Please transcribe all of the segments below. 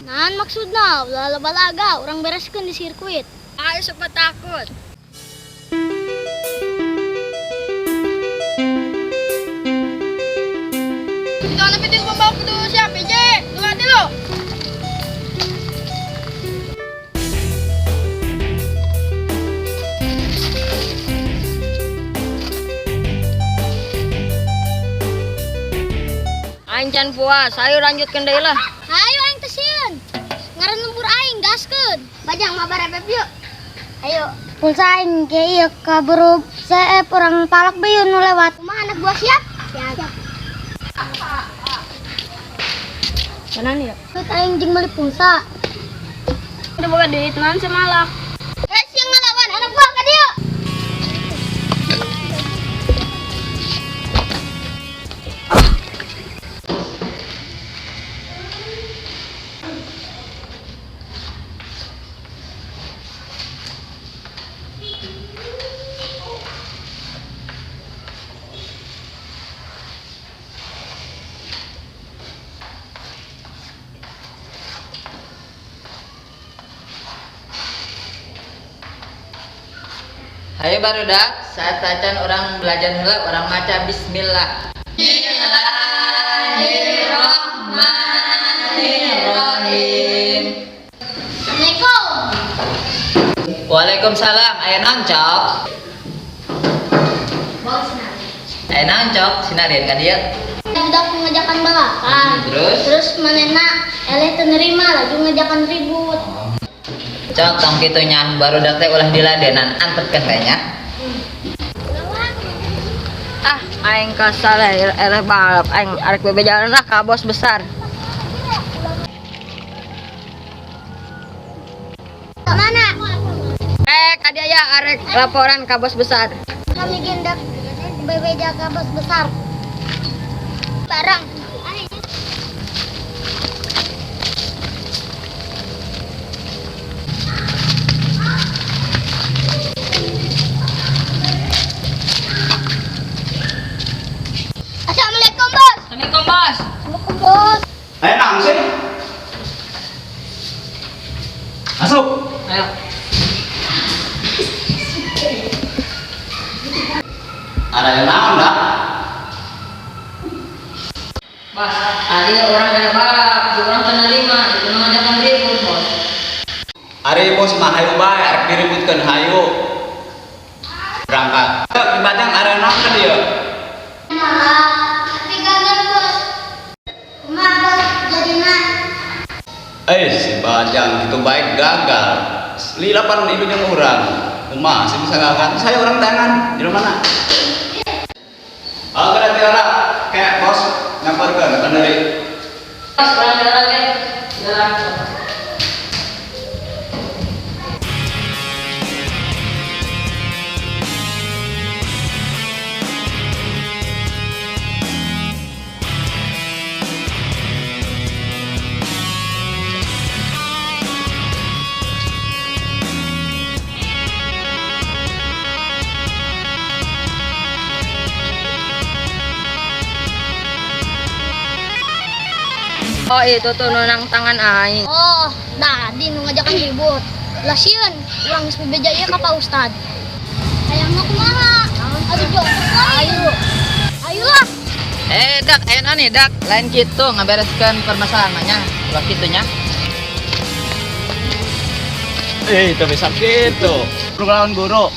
Naon maksudna? Ulah loba laga, urang bereskeun di sirkuit. Ayo sobat takut. Itu anak itu pembawa kudu siapa je? Dua lo. Aing can puas, ayo lanjutkan deui lah. Hayu aing teh sieun. Ngaran lembur aing gaskeun. Bajang mabar ebeb yuk. Ayo. Pulsa aing ge ieu kaburu seep urang palak be nu lewat. Kumaha anak buah siap? Siap. Mana nih ya? Duit aing jeung meuli pulsa. Udah boga duit naon semalak. Eh, siang ngelawan anak buah ka dieu. Hayo barudak, saat tacan orang belajar heula orang maca bismillah. Bismillahirrahmanirrahim. Assalamualaikum. Waalaikumsalam. Aya naon, Cok? Bos nah. Aya naon, Cok? Sinarieun ka dieu. Budak ngajakan balapan. Terus? Terus manehna eleh teu nerima laju ngajakan ribut. Cok, tong kitu nya barudak teh ulah diladenan, antepkeun we nya. Ah, aing kasar eleh balap aing arek bebejalan lah ka bos besar. Mana? Eh, ka dieu ya arek laporan ka bos besar. Kami gendak bebeja ka bos besar. Barang. Assalamualaikum, Bos. Assalamualaikum, Bos. Assalamualaikum bos. Ayo nang sih. Masuk. Ayo. Ada yang naon dah? Bos, tadi orang ada balap, orang teu nerima, itu nu ngajakan ribut, Bos. Ari bos mah hayu bae arek diributkeun hayu. Berangkat. Di Bajang ada naon ka dieu? Tapi gagal, Bos. Kumaha bos jadina? Eh, si Bajang itu baik gagal. Lila pan ibu jeung urang. Kumaha sih bisa gagal? Saya orang tangan di mana? Oh, berarti orang kayak bos nyamperkeun kan deui. Bos, orang jalan ge. Jalan. Oh, itu tuh nonang tangan aing. Oh, tadi nu ngajakan ribut. Lah sieun, urang geus bebeja ieu ka Pak Ustad. Hayangna kumaha? Aduh jongkok lain. Ayo. Ayo lah. Eh, dak, ayo naon nih, dak. Lain kitu ngabereskeun permasalahan mah nya. Ulah kitu nya. Eh, itu bisa gitu. Guru lawan guru.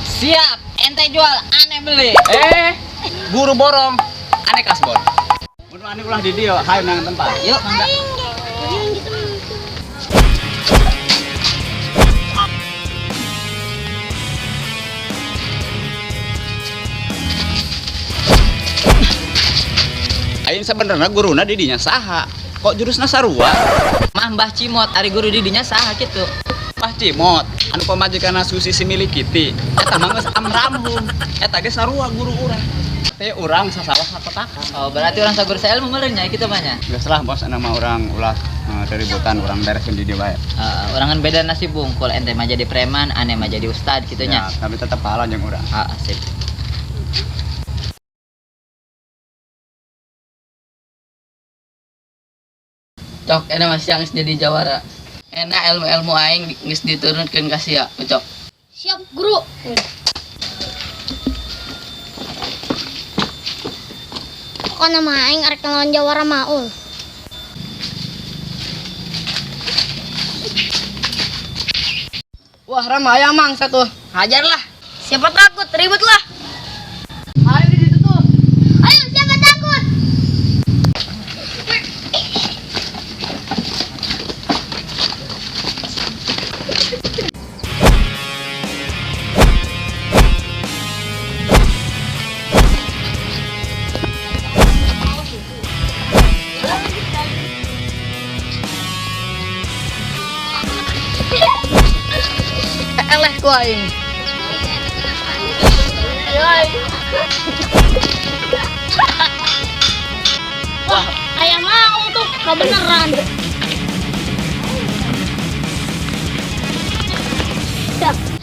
Siap, ente jual, aneh beli. Eh, guru borong, aneh kasbon. Mun aneh ulah di dieu, hayu nang tempat. Yuk, mangga. Aing gitu. Aing sebenarnya guruna di dinya saha? Kok jurusna sarua? Mah Mbah Cimot, ari guru di dinya saha kitu. Mbah Cimot, anu pamajikanna Susi si milik Kitty. Eta mah geus amramhum. Eta ge sarua guru urang. Teh urang sasalah sakotakan. Oh, berarti orang saguru saelmu meureun nya kitu mah nya. Geus lah bos, anu mah urang ulah ributan, urang beresin di dieu bae. Heeh, orang kan beda nasib bungkul, ente mah jadi preman, aneh mah jadi ustad kitu nya. Ya, tapi tetep pahala jeung urang. Ah, sip. Cok, enak masih yang jadi jawara. Enak ilmu-ilmu aing geus diturunkeun ka sia, Ucok. Siap, guru. Pokokna mah aing arek ngelawan jawara Maul. Wah, ramai mang satu. Hajarlah. Siapa takut? Ribut lah. Ayo di situ tuh. Ayo, siapa takut? Eleh ku aing. Wah, kayak mau tuh, kebeneran.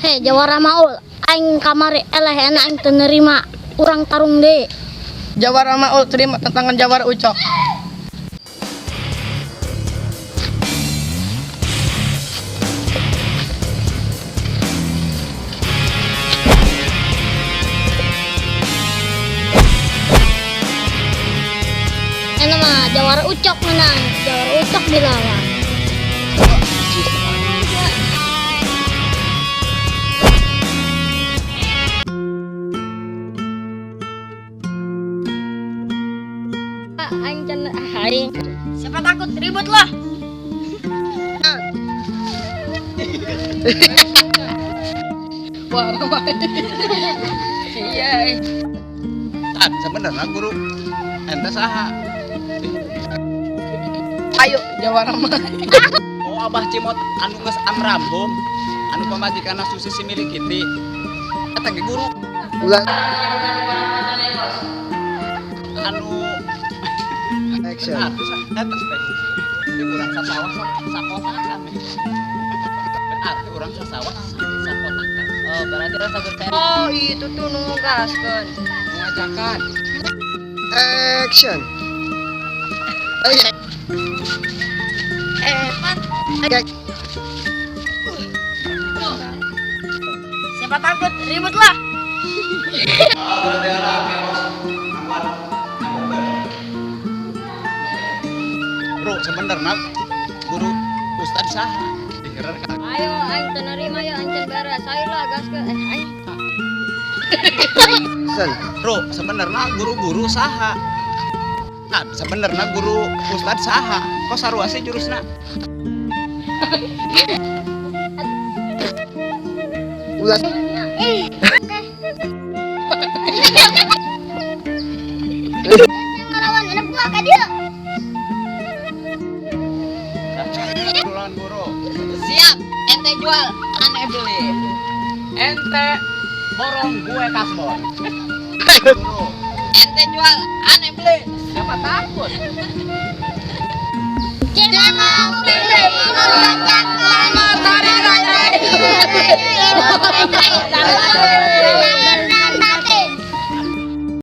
Hei, jawara Maul, aing kamari eleh enak aing teu nerima. Urang tarung deui. Jawara Maul terima tantangan jawara Ucok. Enak mah jawara Ucok menang, jawara Ucok dilawan. Aing can aing. Siapa takut? Ribut lah. Wah, ramai. Iya. Tan, sebenarnya guru ente saha? Ayo jawara mah. Oh, Abah Cimot anu geus amramhum, anu pamajikanna Susi si milik Kiti. Eta ge guru. Ulang. Anu Action. Berarti eta teh. Itu urang sasawah sakotakan. Berarti urang sasawah sakotakan. Oh, berarti rasa percaya. Oh, itu tuh nu gaskeun. Ngajakan. Action. Eh, pan. Siapa takut? Ribut lah. Bro, sebenarnya guru Ustad saha? Diherer ka. Ayo, aing teu nerima ya aing can beres. Ayo lah gaskeun. Eh, aing. Action. Bro, sebenarnya guru-guru saha? Nah, sebenarnya guru Ustad saha? Kok sarua sih jurusna? Ulang. Ngelawan enak gua ka dieu. Lawan guru. Siap, ente jual, aneh beli. Ente borong gue kasbon. Guru, Ente jual, aneh beli. siapa takut? Cemau